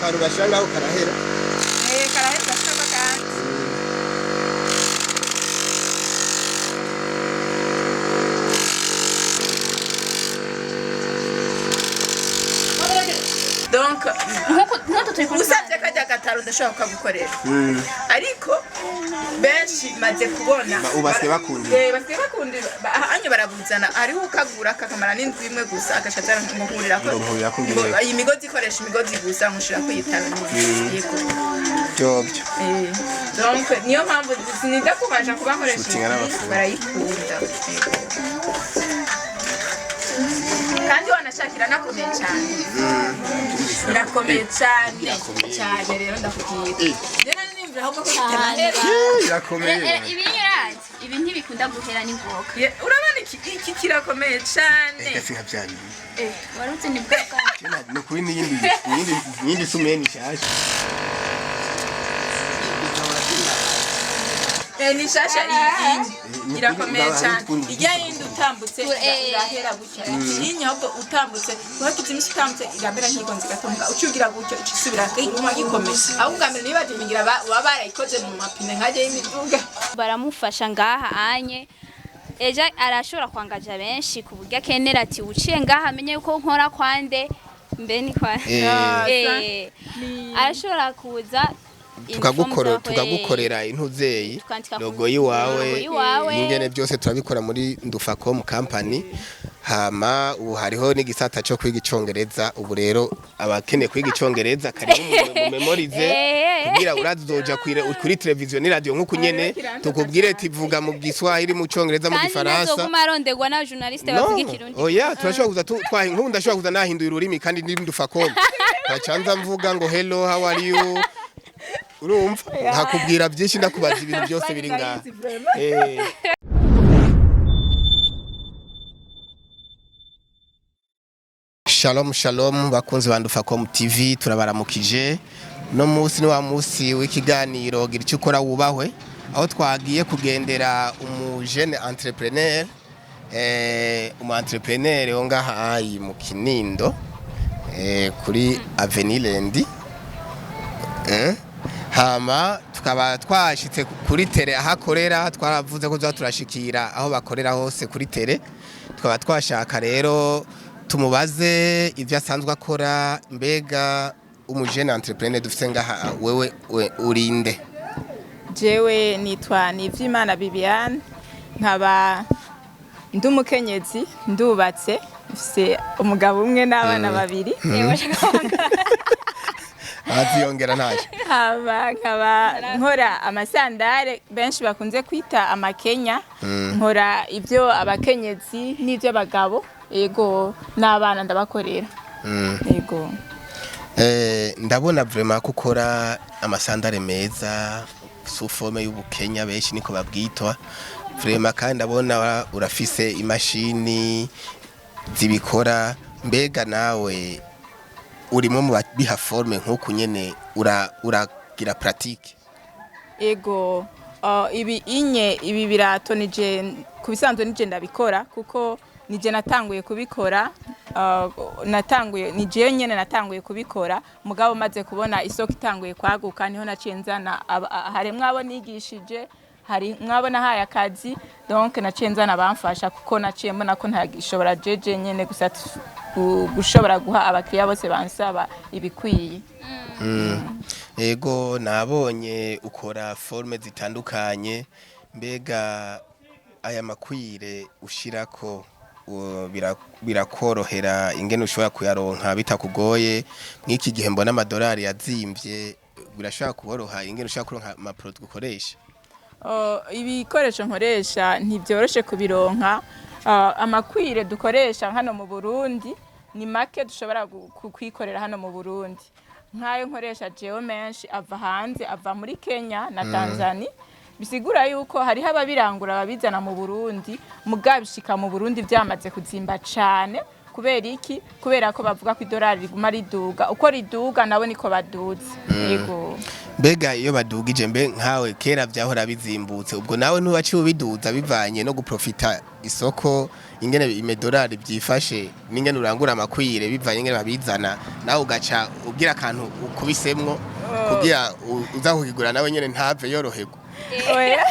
Akantu bashira ngaho karahera. Karahera gashiramo akandi. Donc Nk'uku turi kumwe. Usabye kajya gataro ndashobora kukagukorera, ariko benshi maze kubona Ubu basigaye bakunda. Basigaye bakunda hanyu barabuzana. Hariho ukagura kakamara n'indwi imwe gusa, agaca azana ngo nkurira ko Ngo nkurira ko ngo ngereka. Iyi migozi ikoresha imigozi gusa, nkushira kuyitaro. Yego. Byobyo. Donc niyo mpamvu sinida kubasha kubakoresha. Shooting iyi n'abafundi. Barayikunda. Yego. Kandi wanashakira nakomeye cyane, irakomeye cyane. Irakomeye. Cyane rero ndakubwira. Rero nimvira ahubwo ko Cyane. bitanahera. Irakomeye. Ibi nyurazi, ibi ntibikunda guhera n'ingoga. Urabona iki kirakomeye cyane. Eka si nka bya bindi. Warutse ni bwa bwa. Kena ni kuri n'iyindi sumeni nshasha. Ni shasha iyi. Ni Irakomeye kuri- cyane. hari Ijya yindi utambutse irahera gutya. Iyi ahubwo utambutse wakize iminsi, utambutse iramera nk'igonze gatomuka, ucugira gutyo icisubira iguma gikomeye. Ahubwo bwa mbere nibaje ngira baba barayikoze mu mapine nkajya y'imiduga. Baramufasha ngaha anye ejo arashobora kwangaja benshi ku buryo akenera ati uciye ngaha amenye yuko nkora kwande mbe ni kwa arashobora kuza Tukagukora inform zawe, tukagukorera intuzeyi tukandika logo logo yiwawe yiwawe. Ingene byose turabikora muri Ndufacom Company. Hama ubu hariho n'igisata cyo kwiga icongereza. Ubu rero abakeneye kwiga icongereza, karibu mu memorize kugira urazoja kuri televiziyo n'iradio nk'uku nyene tukubwire ati vuga mu Giswahili, mu Congereza, mu kandi Gifaransa. ntazoguma aronderwa na journaliste bavuga Ikirundi. Oya, turashobora kuza nk'ubu ndashobora kuza nahinduye ururimi kandi ndi Ndufacom, nkacanza mvuga ngo "Hello, how are you?" Urumva nkakubwira byinshi, ndakubaza ibintu byose biri ngaha. Shalom shalom, bakunzi ba Ndufacom TV, turabaramukije. No munsi ni wa munsi w'ikiganiro Gira icyo ukora wubahwe, aho twagiye kugendera umujene entrepreneur, umu entrepreneur wo ngaha ayi mu Kinindo, kuri Avenue Lendi. Hama tukaba twashitse kuri terrain aho akorera. Twaravuze ko tuza turashikira aho bakorera hose kuri terrain. Tukaba twashaka rero tumubaze ibyo asanzwe akora. Mbega umujene entrepreneur dufite ngaha, wewe urinde? Jewe nitwa Nivyimana Bibiane, nkaba ndi umukenyezi, ndubatse, mfise umugabo umwe n'abana babiri. Aziyongera ntacyo. Haba nkaba nkora amasandare benshi bakunze kwita amakenya. Nkora ibyo abakenyezi n'iby'abagabo, yego, n'abana ndabakorera, yego. Ndabona vraiment ko ukora amasandare meza sous forme y'ubukenya, benshi niko babwitwa vraiment, kandi ndabona urafise imashini zibikora. Mbega nawe urimo mu babiha forme nk'uku nyene, uragira pratique? Ego, ibi inye ibi birato nije ku bisanzwe nije ndabikora, kuko nije natanguye kubikora. Natanguye nije nyene natanguye kubikora, mugabo maze kubona isoko itanguye kwaguka niho naciye nzana harimwo abo nigishije, hari mwabo nahaye akazi. Donc naciye nzana bamfasha, kuko naciye mbona ko ntagishobora jeje nyene gusa gushobora guha abakiriya bose bansaba ibikwiye. Ego, nabonye ukora forme zitandukanye. Mbega aya makwire ushirako birakorohera ingene ushobora kuyaronka bitakugoye mw'iki gihe mbona amadolari yazimvye? Birashobora kuboroha ingene ushobora kuronka amaproduit ukoresha? Ibikoresho nkoresha ntibyoroshe kubironka. Amakwire dukoresha hano mu Burundi ni make dushobora kwikorera hano mu Burundi. Nk'ayo nkoresha jewe menshi ava hanze, ava muri Kenya na Tanzania. Bisigura yuko hariho ababirangura babizana mu Burundi, mugabo bishika mu Burundi byamaze kuzimba cane. Kubera iki? Kubera ko bavuga ko idolari riguma riduga, uko riduga nabo niko baduza, yego. Mbega iyo badugije, mbe nkawe kera vyahora bizimbutse, ubwo nawe ntubaciye ubiduza bivanye no guprofita isoko? Ingene imedorari byifashe n'ingene urangura amakwire bivanye ingene babizana, nawe ugaca ugira akantu ukubisemwo kugira uza kukigura nawe nyene ntave yoroherwa. Oya,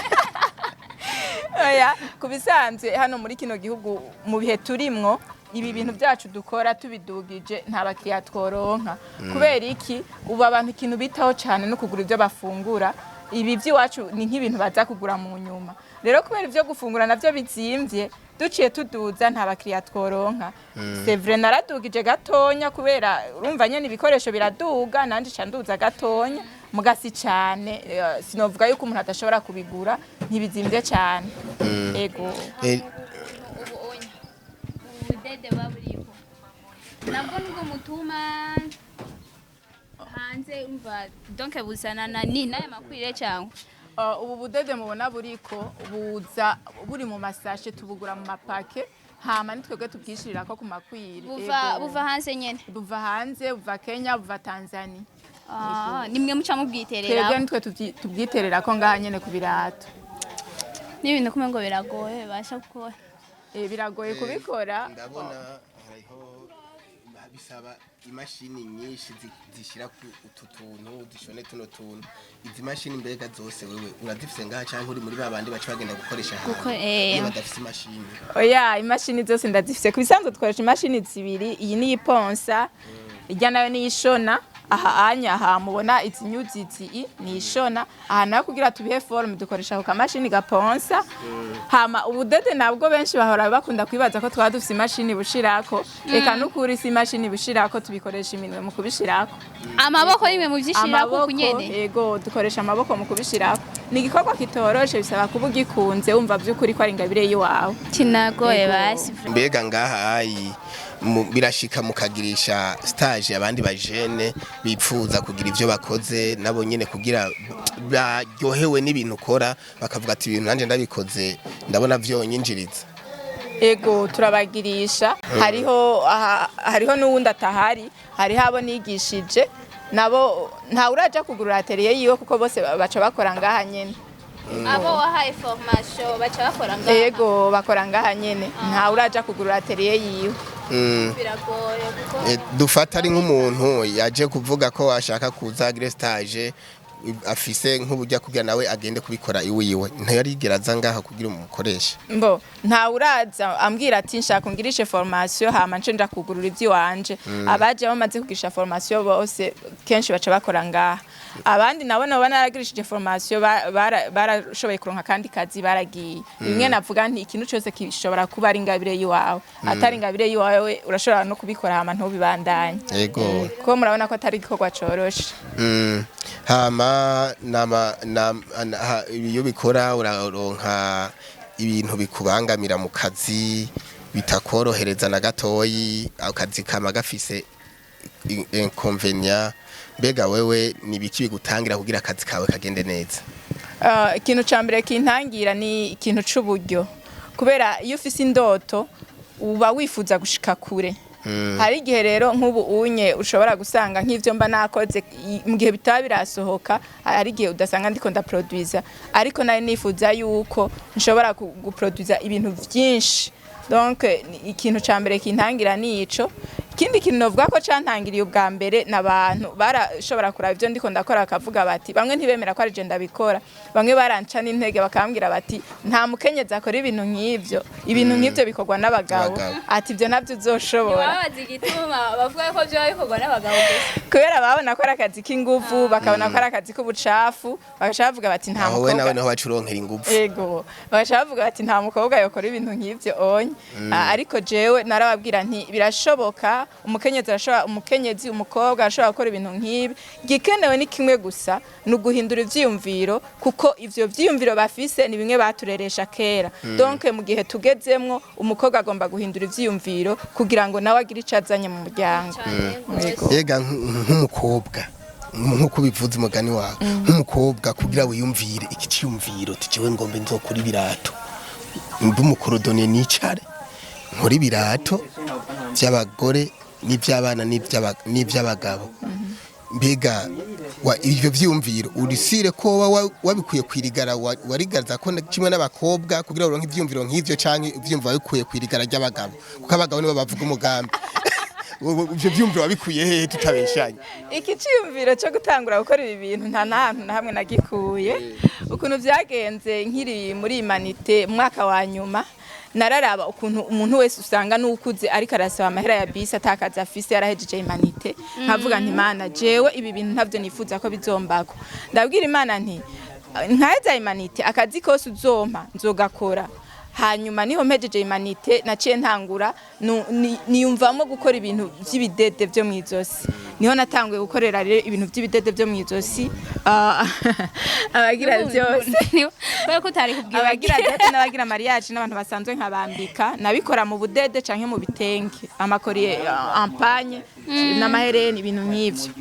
oya, ku bisanzwe hano muri kino gihugu, mu bihe turimwo, ibi bintu byacu dukora tubidugije nta bakiriya tworonka. Kubera iki? Ubu abantu ikintu bitaho cyane no kugura ibyo bafungura. Ibi by'iwacu ni nk'ibintu baza kugura mu nyuma. Rero kubera ibyo gufungura navyo bizimvye, duciye tuduza nta bakiriya tworonka. C'est vrai, naradugije gatonya kubera urumva nyene ibikoresho biraduga, nanje ca nduza gatonya, mugasi cane sinovuga yuko umuntu adashobora kubigura, ntibizimvye cane, ego. Ubu onya ubudede buba buriho nabwo nubwo mutuma hanze, umva, donc buzanana ni n'aya makwire cyangwa? Ubu budede mubona buriko buza buri mu masashe, tubugura mu mapake, hama ni twebwe tubwishirirako ku makwiri. Buva Ego. Buva hanze nyene? Buva hanze, buva Kenya, buva Tanzania. Ah, nimwe muca mubwiterera? Twebwe nitwe tubwitererako ngaha nyene ku birato. N'ibintu kumwe ngo biragoye bibasha gukora. Biragoye kubikora. Ndabona hariho bisaba imashini nyinshi zishira ku utu tuntu zishone tuno tuntu. Izi mashini mbega zose wewe urazifise ngaha, canke uri muri babandi baca bagenda gukoresha ahantu iyo badafise imashini? Oya, imashini zose ndazifise. Ku bisanzwe dukoresha imashini zibiri: iyi ni iponsa, irya nayo ni ishona. Aha anya aha mubona izi nyuzi izi ni ishona, aha nayo kugira tubihe forme dukoresha ako kamashini gaponsa. Hama ubudede nabwo benshi bahora bakunda kwibaza ko twaba dufise imashini bushirako. Eka nukuri si imashini bushirako, tubikoresha iminwe mu kubishirako. Amaboko nimwe muvyishirako uku nyene? Yego, dukoresha amaboko mu kubishirako. Ni igikorwa kitoroshe, bisaba kuba ugikunze, wumva vy'ukuri ko ari ingabire y'iwawe. Kinagoye. Yego. Basi. Mbega ngaha ayi birashika mukagirisha stage abandi bajene bipfuza kugira ivyo bakoze nabo nyene, kugira baryohewe n'ibintu ukora, bakavuga ati ibintu nanje ndabikoze ndabona vyonyinjiriza? Ego, turabagirisha. Hariho aha, hariho n'uwundi atahari, hariho abo nigishije nabo ntawe uraja kugurura atelier yiwe, kuko bose baca bakora ngaha nyene. Abo wahaye formation baca bakora ngaha? Ego, bakora ngaha nyene, ntawe uraja kugurura atelier yiwe. Biragoye kuko Dufata ari nk'umuntu yaje kuvuga ko ashaka kuza agire stage, afise nk'uburyo kugira nawe agende kubikora iwiwe, ntiyarigera aza ngaha kugira umukoreshe? Mbo ntawe uraza ambwira ati nshaka ungirishe formation hama nce nja kugurura ivy'iwanje. Abaje bamaze kugirisha formation bose kenshi baca bakora ngaha. Abandi nabo nabo naragirishije formation barashoboye kuronka kandi kazi, baragiye. Bimwe navuga nti ikintu cyose gishobora kuba ari ingabire y'iwawe, atari ingabire y'iwawe urashobora no kubikora hama ntubibandanye. Kuko murabona ko atari igikorwa coroshe. Hama nama iyo bikora uraronka ibintu bikubangamira mu kazi, bitakorohereza na gatoyi, akazi kama gafise inconvénient. Mbega wewe ni biki bigutangira kugira akazi kawe kagende neza? Ikintu ca mbere kintangira ni ikintu c'uburyo, kubera iyo ufise indoto uba wifuza gushika kure. Hari igihe rero nk'ubu unye ushobora gusanga nk'ivyo mba nakoze mu gihe bitaba birasohoka, hari igihe udasanga ndiko ndaproduiza, ariko nari nifuza yuko nshobora guproduiza ibintu vyinshi. Donc ikintu ca mbere kintangira ni ico. Ikindi kintu novuga ko cantangiriye ubwa mbere, n'abantu barashobora kuraba ivyo ndiko ndakora bakavuga bati, bamwe ntibemera ko ari je ndabikora, bamwe baranca n'intege bakambwira bati nta mukenyezi akora ibintu nk'ivyo, ibintu nk'ivyo bikorwa n'abagabo. Abagabo. Ati ibyo navyo uzoshobora? Ntibabaza igituma bavuga ko vyoba bikorwa n'abagabo gusa? Kubera babona ko ari akazi k'inguvu, bakabona ko ari akazi k'ubucafu, bagaca bavuga bati nta Aho we nawe mukobwa niho waca uronkera inguvu. Ego, bagaca bavuga bati nta mukobwa yokora ibintu nk'ivyo onye. Ah, ariko jewe narababwira nti birashoboka, umukenyezi arashobora, umukenyezi, umukobwa arashobora gukora ibintu nk'ibi. Igikenewe ni kimwe gusa, ni uguhindura ivyiyumviro, kuko ivyo vyiyumviro bafise ni bimwe batureresha kera. Donc mu gihe tugezemwo, umukobwa agomba guhindura ivyiyumviro kugira ngo nawe agire ico azanye mu muryango. Cane gose. Yego. Ega nk'umukobwa, nk'uko ubivuze umugani wawe, nk'umukobwa kugira wiyumvire iki ciyumviro uti jewe ngombe nzokora ibirato, mbe umu cordonnier, nicare nkora ibirato by'abagore n'iby'abana n'iby'abagabo, mbega Ivyo vyiyumviro urisire ko wabikuye kwirigara, warigaza ko kimwe n'abakobwa kugira uronke ivyiyumviro nk'ivyo, canke ivyiyumviro wabikuye kwirigara ry'abagabo, kuko abagabo nibo bavuga umugambi? Ivyo vyiyumviro wabikuye hehe, tutabeshanye? Iki ciyumviro cyo gutangura gukora ibi bintu nta n'ahantu na hamwe nagikuye. Ukuntu byagenze, nkiri muri humanités mu mwaka wa nyuma, nararaba ukuntu umuntu wese usanga n'ukuze ariko arasaba amahera ya bisi, atakaza afise, yarahejeje humanités. Nkavuga nti: "Mana, jewe ibi bintu ntavyo nifuza ko bizombako." Ndabwira Imana nti: "Nkaheza humanités, akazi kose uzompa nzogakora." Hanyuma niho mpejeje humanités naciye ntangura niyumvamo gukora ibintu by'ibidede byo mu izosi. Niho natanguye gukorera rero ibintu by'ibidede byo mu izosi. Abagira byose, kubera ko utari kubwira abagira date n'abagira mariage n'abantu basanzwe nkabambika. Nabikora mu budede canke mu bitenge, ama collier en pagne n'amahereni, ibintu nk'ivyo.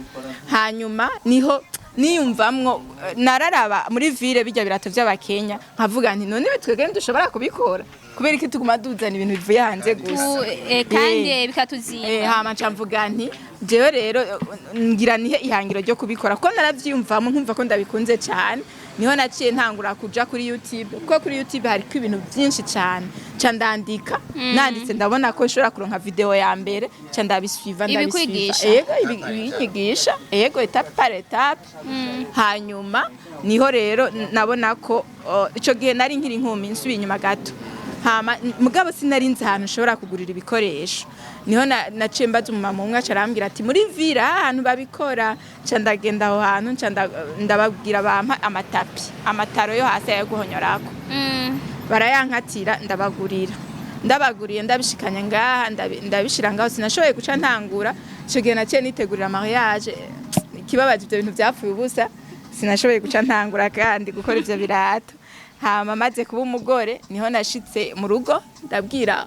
Hanyuma niho niyumvamwo, nararaba muri ville bijya birato by'abakenya, nkavuga nti: "None ibi twebwe ntidushobora kubikora? Kubera iki tuguma tuzana ibintu bivuye hanze gusa?" Kandi bikatuzimba. Hama nca mvuga nti: "Jewe rero ngira nihe ihangiro ryo kubikora," kuko naravyiyumvamo, nkumva ko ndabikunze cyane. Niho naciye ntangura kuja kuri YouTube, kuko kuri YouTube hariko ibintu byinshi cyane. Nca ndandika, nanditse ndabona ko nshobora kuronka video ya mbere, nca ndabisuiva, ndabisuiva. Ibikwigisha. Ego, ibinyigisha, ego, étape par étape. Hanyuma niho rero nabona ko ico gihe nari nkiri inkumi. Nsubiye inyuma gato, hama mugabo sinari nzi ahantu nshobora kugurira ibikoresho. Niho naciye mbaza umumama umwe, aca arambwira ati: "Muri ville ahantu babikora." Nca ndagenda aho hantu, nca ndababwira bampa ama tapis, amataro yo hasi ayo guhonyorako. Barayankatira, ndabagurira. Ndabaguriye, ndabishikanya ngaha, ndabishira ngaho. Sinashoboye guca ntangura ico gihe, naciye nitegurira mariage. Ikibabaje, ivyo bintu vyapfuye ubusa, sinashoboye guca ntangura kandi gukora ivyo birato. Hama maze kuba umugore, niho nashitse mu rugo ndabwira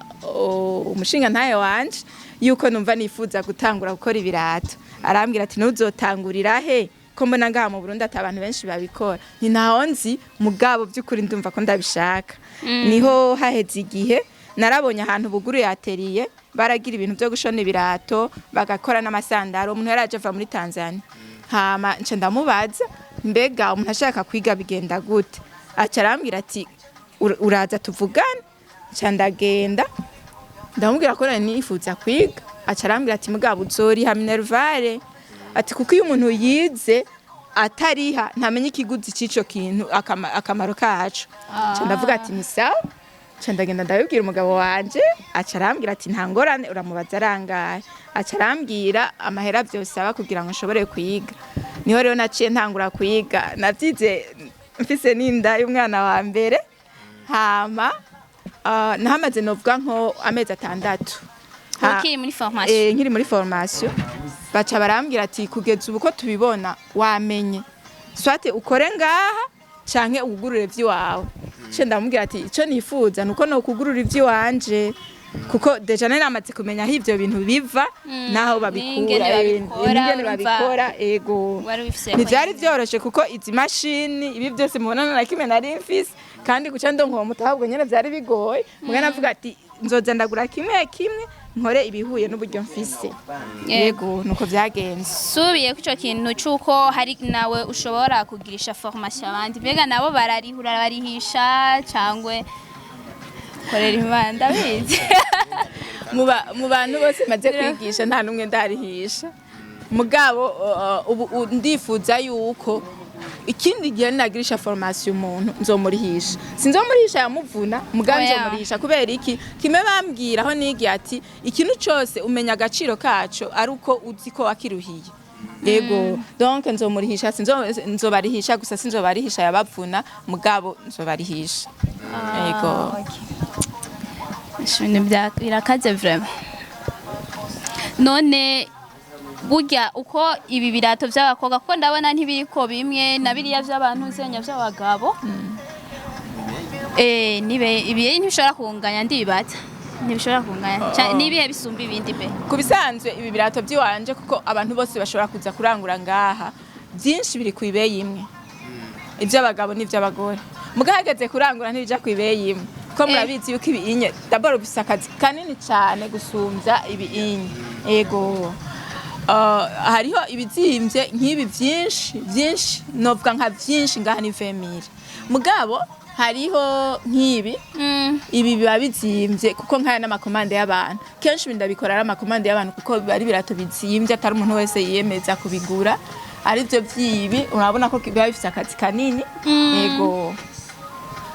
umushinga ntaye wanje yuko numva nifuza gutangura gukora ibirato. Arambwira ati: "Ntuzotangurira he, ko mbona ngaha mu Burundi ata abantu benshi babikora?" Ni ntaho nzi, mugabo by'ukuri ndumva ko ndabishaka. Niho haheze igihe narabonye ahantu buguruye atelier, baragira ibintu byo gushona ibirato, bagakora n'amasandaro. Umuntu yaraje ava muri Tanzania. Hama nca ndamubaza: "Mbega umuntu ashaka kwiga bigenda gute?" Aca arambwira ati: "Uraza tuvugane." Nca ndagenda, ndamubwira ko nari nifuza kwiga. Aca arambwira ati: "Mugabo uzoriha minerval," ati: "Kuko iyo umuntu yize atariha ntamenya ikiguzi c'ico kintu, akamaro kaco." Nca ndavuga ati: "Ni sawa." Nca ndagenda ndabibwira umugabo wanje, aca arambwira ati: "Nta ngorane, uramubaza arangaye." Aca arambwira amahera vyosaba kugira ngo nshobore kwiga. Niho rero naciye ntangura kwiga. Navyize mfise n'inda y'umwana wa mbere. Hama nahamaze novuga nko amezi 6. Ukiri muri formation? Nkiri muri formation. Baca barambwira ati: "Kugeza ubu ko tubibona wamenye, soit ukore ngaha canke ugurure ivy'iwawe." Ce ndamubwira ati: "Ico nifuza nuko no kugurura ivy'iwanje, kuko déjà nari namaze kumenya aho ivyo bintu biva naho babikura, n'ingene babikora, n'ingene urumva babikora." Ego. Wari ubifise. Ntivyari vyoroshe, kuko izi mashini, ibi byose mubona, na kimwe nari mfise, kandi guca ndonka uwo mutahe ubwo nyene vyari bigoye. Muga navuga ati: "Nzoza ndagura kimwe kimwe, nkore ibihuye n'uburyo mfise." Yego, nuko vyagenze. Subiye ku ico kintu c'uko hari nawe ushobora kugirisha formation abandi, mbega nabo bararihura, barihisha cangwe korera Imana ndabizi? Mu bantu bose maze kwigisha, nta n'umwe ndarihisha. Mugabo ubu ndifuza yuko ikindi gihe nagirisha formation umuntu nzomurihisha. Sinzomurihisha yamuvuna, mugabo Oya. nzomurihisha. Kubera iki? Kimwe bambwira aho nigiye ati: "Ikintu cose umenya agaciro kaco ari uko uzi ko wakiruhiye." Yego, donc nzomurihisha. Nzobarihisha gusa, sinzobarihisha yabavuna, mugabo nzobarihisha, yego. Ibintu birakaze vraiment. None burya uko ibi birato by'abakobwa, kuko ndabona ntibiriko bimwe na biriya by'abantu zenya by'abagabo, nibe ibi ntibishobora kunganya, ndibata ntibishobora kunganya. Nibihe bisumba ibindi be? Ku bisanzwe ibi birato by'iwanje, kuko abantu bose bashobora kuza kurangura ngaha, byinshi biri ku ibeyi imwe, iby'abagabo n'iby'abagore. Mugahagaze kurangura ntibija ku ibeyi imwe, kuko murabizi yuko ibi inye d'abord bifise akazi kanini cyane gusumbya ibi inye. Ego. Hariho ibizimvye nk'ibi vyinshi vyinshi, novuga nka vyinshi ngaha ni 20 000, mugabo hariho nk'ibi, ibi biba bizimvye kuko nkaya n'ama commandes y'abantu. Kenshi ibi ndabikora ari ama commandes y'abantu, kuko biba ari ibirato bizimvye, atari umuntu wese yiyemeza kubigura. Arivyo vyibi urabona ko biba bifise akazi kanini. Yego,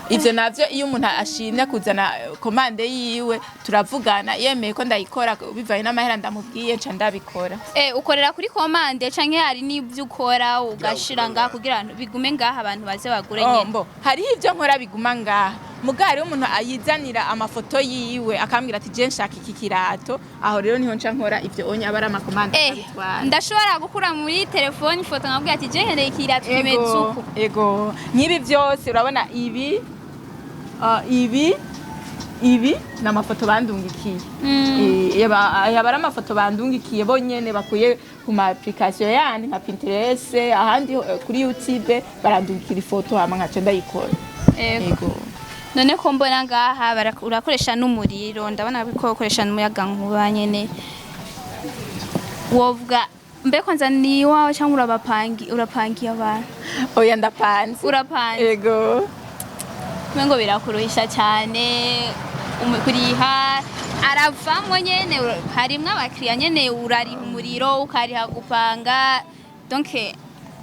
ivyo navyo iyo umuntu ashimye kuzana commande yiwe, turavugana, yemeye ko ndayikora bivanye n'amahera ndamubwiye, nca ndabikora. Ukorera kuri commande canke hari n'ivyo ukora ugashira ngaha kugira ngo bigume ngaha, abantu baze bagure Oh, nyene? mbo hariho ivyo nkora biguma ngaha, muga hariho umuntu ayizanira amafoto yiwe akambwira ati: "Je nshaka iki kirato." Aho rero niho nca nkora ivyo onye aba ari ama commandes, akabitwara. Ndashobora gukura muri telefone ifoto nkabwira ati: "Je nkeneye ikirato kimeze Ego, uku." ego, nk'ibi byose urabona ibi, ibi ibi ni amafoto bandungikiye. Yaba ari amafoto bandungikiye bonyene bakuye ku ma application yandi nka Pinterest, ahandi, kuri YouTube, barandungikira ifoto hama nkaca ndayikora. Ego. Ego. None ko mbona ngaha urakoresha n'umuriro, ndabona ko ukoresha n'umuyagankuba nyene, wovuga mbe kwanza ni iwawe cyangwa urabapangi, urapangiye abantu? Oya, ndapanze. Urapanze? Ego. Ngo birakuruhisha cyane kuriha aravamwo nyene, harimwo abakiriya nyene, urariha umuriro, ukariha gupanga, donc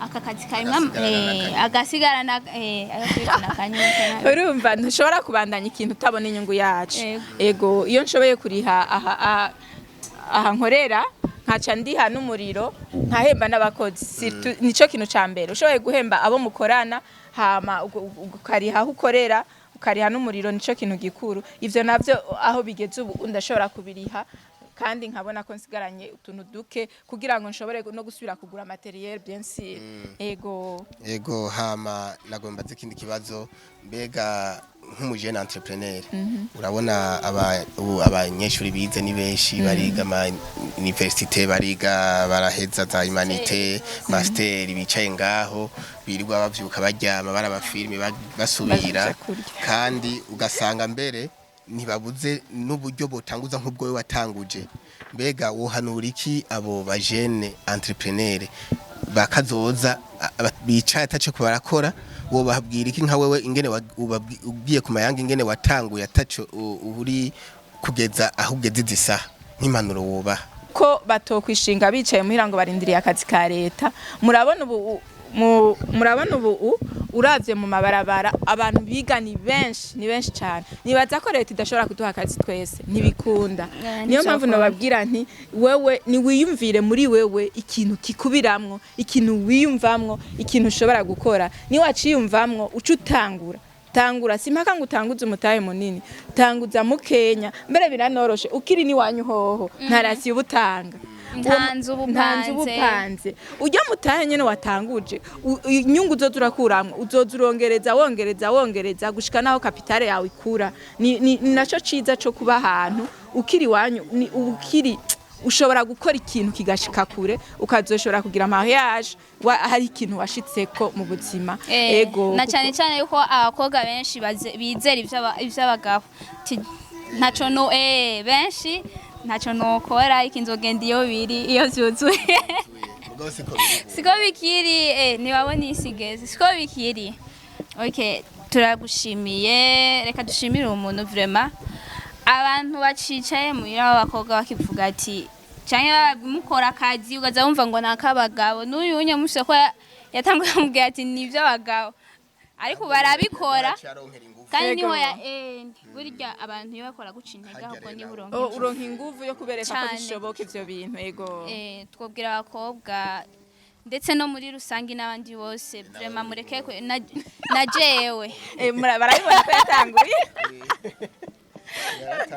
aka kazi karimwo Agasigarana. Agasigarana agakwirana akanyota. Urumva ntushobora kubandanya ikintu utabona inyungu yacu. Ego. Ego, iyo nshoboye kuriha aha aha nkorera, nkaca ndiha n'umuriro, nkahemba n'abakozi. Nico kintu ca mbere, ushoboye guhemba abo mukorana, hama ukariha aho ukorera, ukariha n'umuriro, nico kintu gikuru. Ivyo navyo aho bigeze ubu ndashobora kubiriha, kandi nkabona ko nsigaranye utuntu duke kugira ngo nshobore no gusubira kugura matériel, bien sûr. Ego. Ego, hama nagomba ikindi kibazo: mbega nk'umujene entrepreneur, urabona aba ubu abanyeshuri bize ni benshi, bariga ama université, bariga baraheza za humanités, master, bicaye ngaho birirwa bavyuka baryama baraba films, basubira Baja kurya. kandi ugasanga mbere ntibabuze n'uburyo botanguza nk'ubwo we watanguje. Mbega wohanura iki abo bajene entrepreneur bakazoza bicaye ataco ko barakora? Wobabwira iki nka wewe ingene ugiye ku mayanga, ingene watanguye ataco uri kugeza aho ugeze izi saha, nk'impanuro wobaha? Ko batokwishinga bicaye muhira ngo barindiriye akazi ka leta. Murabona ubu murabona ubu uravye mu mabarabara abantu biga ni benshi, ni benshi cyane. Nibaza ko leta idashobora kuduha akazi twese, ntibikunda. Niyo mpamvu Ntibizokunda. nababwira nti: wewe niwiyumvire muri wewe ikintu kikubiramwo, ikintu wiyumvamwo, ikintu ushobora gukora. Niwaciyumvamwo uca utangura. Tangura, si mpaka ngo utanguze umutahe munini, tanguza mukenya. Mbere biranoroshe ukiri niwanyu hoho, nta ration uba utanga. Nta nzu uba Nta nzu uba upanze. upanze. Ujya mutahe nyene watanguje, inyungu uzoza urakuramwo, uzoza urongereza, wongereza, wongereza, gushika naho capital yawe ikura. Ni naco ciza co kuba ahantu ukiri iwanyu, ni ukiri ushobora gukora ikintu kigashika kure, ukazoshobora kugira mariage hari ikintu washitseko mu buzima. Ego. Na cyane cyane yuko abakobwa benshi bizera ivy'abagabo. Ti, ntaco no benshi ntaco nokora iki, nzogenda iyo biri iyo vyuzuye. Mugabo siko biri. Siko bikiri, ntibabona isi igeze, siko bikiri. Okay, turagushimiye. Reka dushimire uwo muntu vraiment. Abantu bacicaye muhira b'abakobwa bakivuga ati canke mukora akazi ukaza wumva ngo nak'abagabo, n'uyu unye mufise ko yatanguye amubwira ati ni ivy'abagabo, ariko barabikora. Acaronkera ingufu. Kandi Yego. niho ya burya abantu iyo bakora guca intege Harya ahubwo rero niho nawe. uronka Oh, ingufu. uronka inguvu yo kubereka ko Cane. bishoboka ivyo bintu. Ego. Twobwira abakobwa ndetse no muri rusange n'abandi bose, vraiment mureke na jewe. Barabibona ko yatanguye.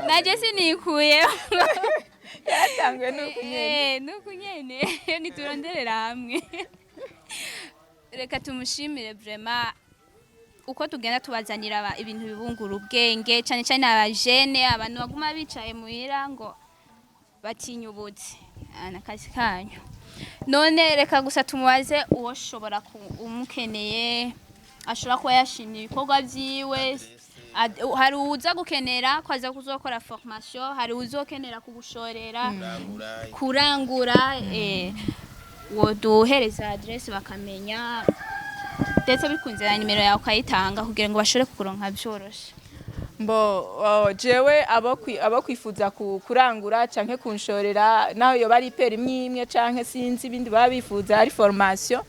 Naje sinikuye. Yatanguye nuko nyene. Nuko nyene nituronderera hamwe. Reka tumushimire vraiment uko tugenda tubazanira ibintu bibungura ubwenge, cyane cyane abajene, abantu baguma bicaye muhira ngo batinya ubuzi. Ah, nakazi kanyu. None reka gusa tumubaze uwo shobora umukeneye, ashobora kuba yashimye ibikorwa vyiwe. Hari uza gukenera ko aza kuzokora formation, hari uzokenera kugushorera, kurangura, woduhereza adresse bakamenya, ndetse bikunze na nimero yawe ukayitanga kugira ngo bashobore kukuronka vyoroshe. Mbo oh, jewe abo kwifuza kurangura canke kunshorera, naho yoba ari i paire imwe imwe canke sinzi ibindi baba bifuza, ari formation,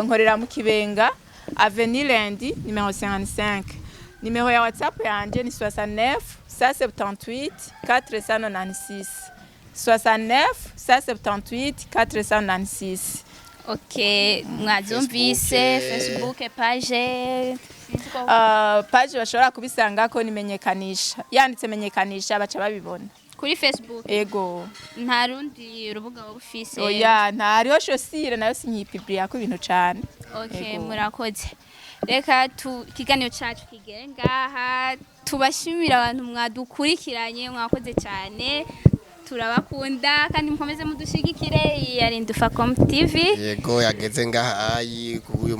nkorera mu Kibenga, Avenue Lundi numéro 55. Nimero ya WhatsApp yanje ni 69 178 496, 69 178 496. Okay, mwazumvise. Facebook, Facebook page, sinzi ko- Page bashobora kubisangako ni Menyekanisha, yanditse Menyekanisha baca babibona. Kuri Facebook? Ego. Nta rundi rubuga waba ufise? Oya, nta, hariho chaussure, nayo sinyipibiriya ko ibintu cane. Okay. Ego. Murakoze. Reka tu ikiganiro cacu kigere ngaha, tubashimira abantu mwadukurikiranye, mwakoze cyane, turabakunda kandi mukomeze mudushigikire. Iyi yari Ndufacom TV. Yego, yageze ngaha ayi uyu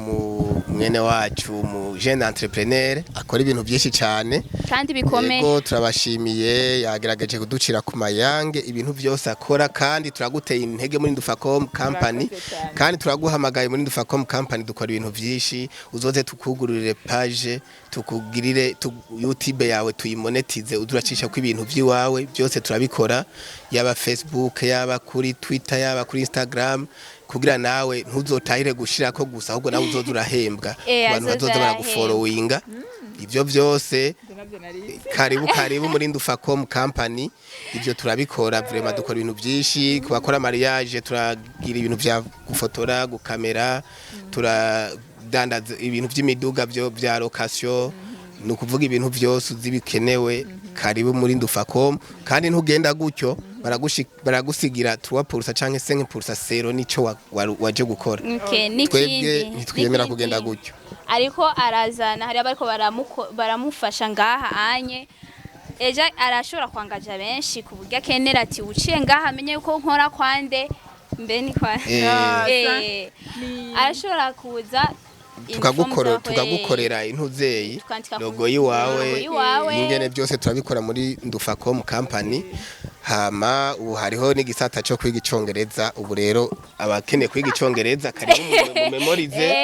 mwene wacu mu jeune entrepreneur akora ibintu byinshi cyane kandi bikomeye. Yego, turabashimiye, yagerageje kuducira ku mayange ibintu byose akora, kandi turaguteye intege muri Ndufacom Company. Murakoze cyane. Kandi turaguhamagaye muri Ndufacom Company, dukora ibintu byinshi. Uzoze tukugururire page, tukugirire YouTube yawe tuyimonetize, uduracisha ko ibintu by'iwawe byose turabikora, yaba Facebook, yaba kuri Twitter, yaba kuri Instagram, kugira nawe ntuzotahire gushirako gusa, ahubwo nawe uzoza urahembwa. Abantu azoza bazoza arahembwa. baragufollowinga, ibyo byose. Karibu, karibu muri Ndufacom Company, ibyo turabikora vraiment, dukora ibintu byinshi. Ku bakora mariage turagira ibintu bya gufotora, gukamera, turadandaza ibintu by'imiduga byo bya location, ni ukuvuga ibintu byose uzi bikenewe. Karibu muri Ndufacom, kandi ntugenda gutyo, baragusigira 3% canke 5% selon nico waje gukora. Okay, Twebwe n'ikindi ntitwiyemera n'ikindi. kugenda gutyo. Ariko arazana, hari abariko baramufasha ngaha anye, ejo arashobora kwangaja benshi ku buryo akenera ati uciye ngaha amenye yuko nkora kwande mbe ni kwa arashobora kuza Tukagukora, tukagukorera intuzeyi Tukandika logo yiwawe, logo yiwawe. Ingene byose turabikora muri Ndufacom Company. Hama ubu hariho n'igisata cyo kwiga icongereza. Ubu rero abakeneye kwiga icongereza, karibu mu memorize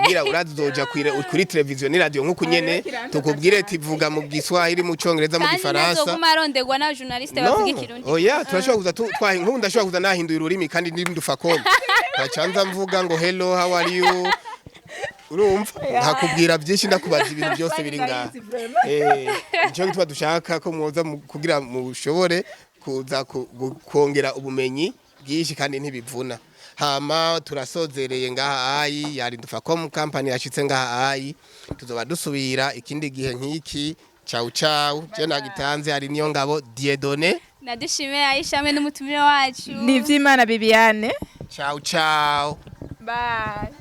kugira urazoja kuri televiziyo n'iradio nk'uku nyene, tukubwire tivuga mu Giswahili, mu Congereza, mu kandi Gifaransa. ntazoguma aronderwa n'aba journaliste bavuga Ikirundi. Oya, turashobora kuza nk'ubu ndashobora kuza nahinduye ururimi kandi ndi Ndufacom, nkacanza mvuga ngo "Hello, how are you?" Urumva nkakubwira byinshi, ndakubaza ibintu byose biri ngaha. Nico gituma dushaka ko mwoza kugira mushobore kuza kongera ubumenyi bwinshi kandi ntibivuna. Hama turasozereye ngaha ayi, yari Ndufacom Company yashitse ngaha ayi. Tuzoba dusubira ikindi gihe nk'iki. Ciao ciao. Je nagitanze ari niyo ngabo Dieudonné. Nadushime Aisha hamwe n'umutumire wacu. Ni ivy'Imana Bibiane. Ciao ciao. Bye.